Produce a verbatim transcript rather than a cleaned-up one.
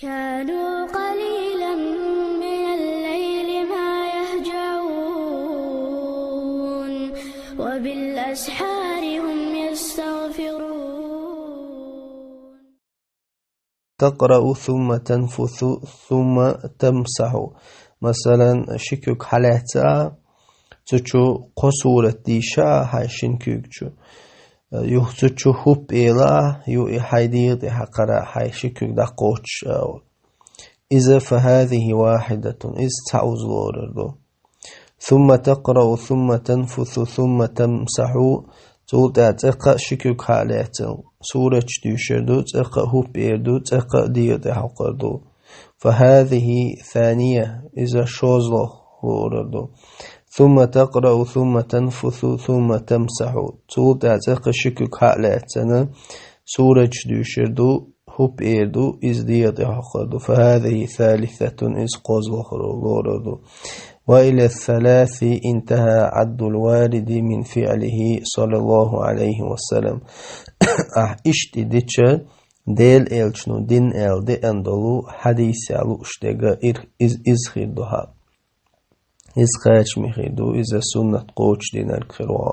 كانوا قليلا من الليل ما يهجعون وبالأسحار هم يستغفرون. تقرأ ثم تنفث ثم تمسح. Масалан, ши куьг хьалаьцна, цу чу кхо сурат дийша хьай шин куьг чу. Юха цу чу хӀуппӀ эла, ю и хьай дегӀа тӀе хьакхара, хьай ши куьг дӀакхочуш. Иза فهذه واحدة, иза цхьа узлорар ду. ثم تقرأ ثم تنفث ثم تمسح. Цул тӀаьхьа цӀаккха ши куьг хьалаьцна, сураташ дуьйшар ду, цӀаккха хӀуппӀ эр ду, цӀаккха дегӀа тӀе хьокхар ду. فهذه ثانية, иза шозлагӀа лоӀурар ду. ثم تقرأ ثم تنفث ثم تمسح. Цул тӀаьхьа цӀаккха ши куьг хьалаьцна, сураташ дуьйшар ду, хӀуппӀ эр ду, иза дегӀа тӀе хьокхар ду. فهذه ثالثة, иза кхозлагӀа лоӀурар ду. وإلى الثلاث انتهى عد الوارد من فعله صلى الله عليه وسلم. Ахь иштта дича, Делан элчано дина аьлла деана долу хьадисехь лууш дерг ир-, из-, иза хир ду хьа. Иза кхачаме хир ду, иза суннат кхочушдинарг хир ву хьа.